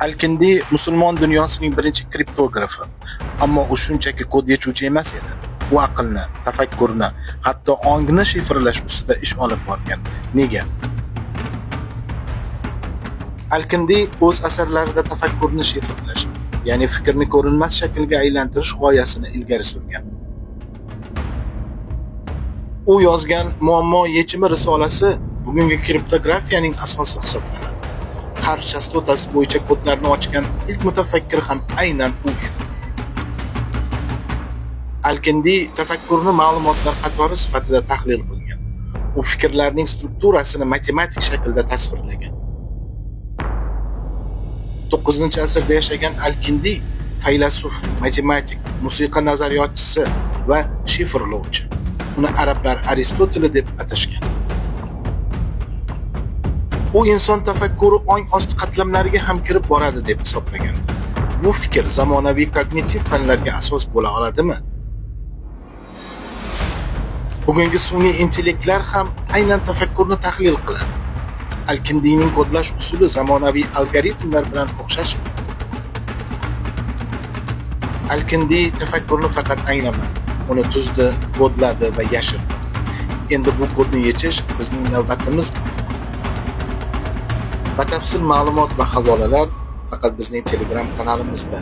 Al-Kindi musulmon dunyosining birinchi kriptografi, ammo u shunchaki kod yechuvchi emas edi. U aqlni, tafakkurni, hatto ongni shifrlash ustida ish olib borgan. Nega? Al-Kindi o'z asarlarida tafakkurni shifrlash, ya'ni fikrni ko'rinmas shaklga aylantirish g'oyasini ilgari surgan. U yozgan Muammo yechimi risolasi bugungi kriptografiyaning asosi hisoblanadi. Harf chastotasi bo'yicha kodlarni ochgan ilk mutafakkir ham aynan u edi. Al-Kindi tafakkurni ma'lumotlar qatori sifatida tahlil qilgan. U fikrlarning strukturasini matematik shaklda tasvirlagan. 9-asrda yashagan Al-Kindi faylasuf, matematik, musiqa nazariyotchisi va shifrlovchi. Uni arablar Aristoteli deb atashgan. U inson tafakkuri ong osti qatlamlariga ham kirib boradi deb hisoblagan. Bu fikr zamonaviy kognitiv fanlarga asos bo'la oladimi? Bugungi sun'iy intellektlar ham aynan tafakkurni tahlil qiladi. Al-Kindiyning kodlash usuli zamonaviy algoritmlar bilan o'xshashmi? Al-Kindiy tafakkurni faqat anglamadi, uni tuzdi, kodladi va yashirdi. Endi bu kodni yechish bizning navbatimiz. Batafsil ma'lumot va havolalar faqat bizning Telegram kanalimizda.